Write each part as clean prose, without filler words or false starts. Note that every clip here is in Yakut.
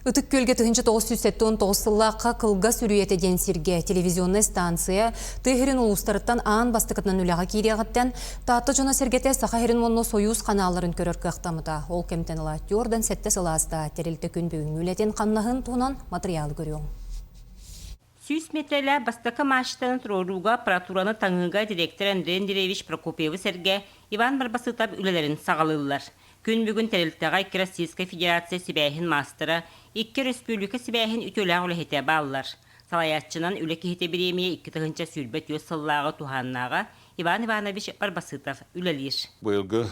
Ытык Күөлгэ 1979 сыллаахха Кылгас үрүйэтэ диэн сиргэ телевизионнай станция тыа сирин улуустарыттан аан бастакытынан үлэҕэ киириэҕиттэн Таатта дьоно-сэргэтэ Саха сирин уонна Сойуус ханаалларын көрөр кыахтаммыта. Ол кэмтэн ыла түөртэн сэттэ сыл ааста. Тэрилтэ күн бүгүҥҥү үлэтин хамнаһын туһунан матырыйаалы көрүөҥ. 100 миэтэрэлээх бастакы мачтаны туруорууга аппаратураны таҥыыга директор Андрей Андреевич Прокопьевы сэргэ Иван Барбасытов үлэлэрин саҕалыыллар. Күн бүгүн тэрилтэҕэ икки Российскай Федерация сибээһин маастара, икки өрөспүүбүлүкэ сибээһин үтүөлээх үлэһитэ бааллар. Салайааччынан үлэ киһитэ бириэмийэ 2024 сыллааҕы туһааннааҕа Иван Иванович Барбасытов үлэлиир. Быйылгы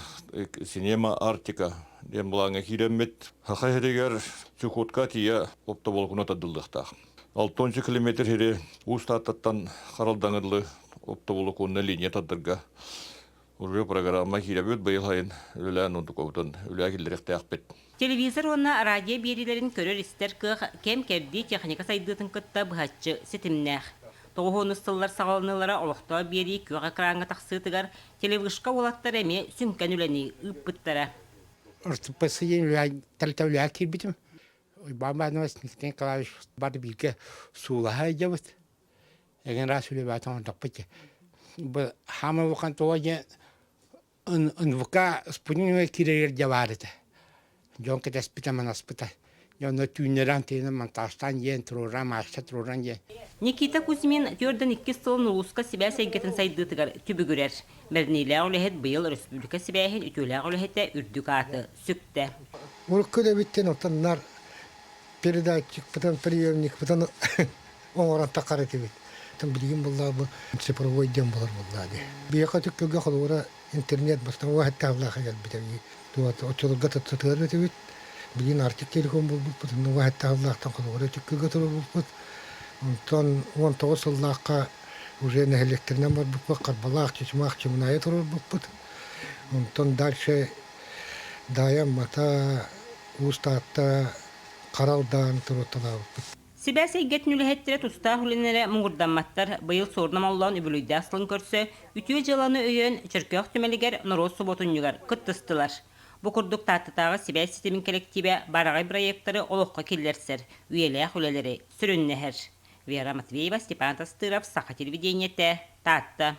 Синема Арктика диэн былааҥҥа киирэммит, Саха сиригэр Чукотка тиийэ оптоволокуна тардыллыахтаах. 6 километр сири Уус Тааттаттан Харалдаҥырлы оптоволоконная линия тардарга уже программа киирэбит быйыл сайын үлэлээн онтукабытын үлэҕэ киллэриэхтээхпит. Телевизор уонна радио биэриилэрин көрөр-истэр кыах кэм-кэрдии техника сайдыытын кытта быһаччы ситимнээх. Тоҕуһуонус сыллар саҕаланыылара олохтоох биэрии күөх экраҥҥа тахсыытыгар телевышка уолаттар эмиэ сүҥкэн үлэни ыыппыттара. РТПС диэн тэрилтэ үлэҕэ киирбитим. Уйбаан Баанабас Никита Николаевич бары бииргэ суулаһа сылдьабыт. Эҥин араас үлэ оҥордохпут дии. Бу хаама улахан тоҕо диэн НВК спутниковай киирэригэр дьэ баар этэ. Дьон кэтэспитэ, манаспыта. Дьэ онно түүннэрэн тиийэн монтажтаан диэн туруоран, маачта туруоран диэн. Никита Кузьмин түөртэн иккис сылын улууска сибээс эйгэтин сайдыытыгар түбүгүрэр. Бэриниилээх үлэһит быйыл өрөспүүбүлүкэ сибээһин үтүөлээх үлэһитэ үрдүк ааты сүктэ. Урукку үлэбиттэн оттон нар передатчикпытын, приемникпытын оҥорон таххар этибит. Билигин буллаа бу цифровой диэн буолар буоллаа дии. Биһиэхэ түккүргэ холобура интернет бастакы уһаттаахлаах кэлбитэ. Оччолорго сытыар этибит. Билигин Арктик телеком булбуппут, уһаттаахлаахтан холобура түккүргэ турбуппут. Онтон 19 сыллаахха уже нэһилиэктэринэн барбыппыт, Харбалаах, Чычымах, Чымынаайы турбуппут. Онтон дальше Даайа Аммата, Уус Таатта, Хара Алдан туруотталаабыппыт. Сибээс эйгэтин үлэһиттэрэ тустаах үлэнэрэ муҥурдамматтар. Быйыл суорун омоллоон үбүлүйдээх сылын көрсө, үтүө дьыаланы өйөөн Чөркөөх түмэлигэр норуот субуотунньугар кыттыстылар. Бу курдук Тааттатааҕы сибээс ситимин кэлэктиибэ баараҕай бырайыактары олоххо киллэрсэр, үйэлээх үлэлэри сүрүннэһэр. Вера Матвеева, Степан Тастыров, Саха телевидениетэ, Таатта.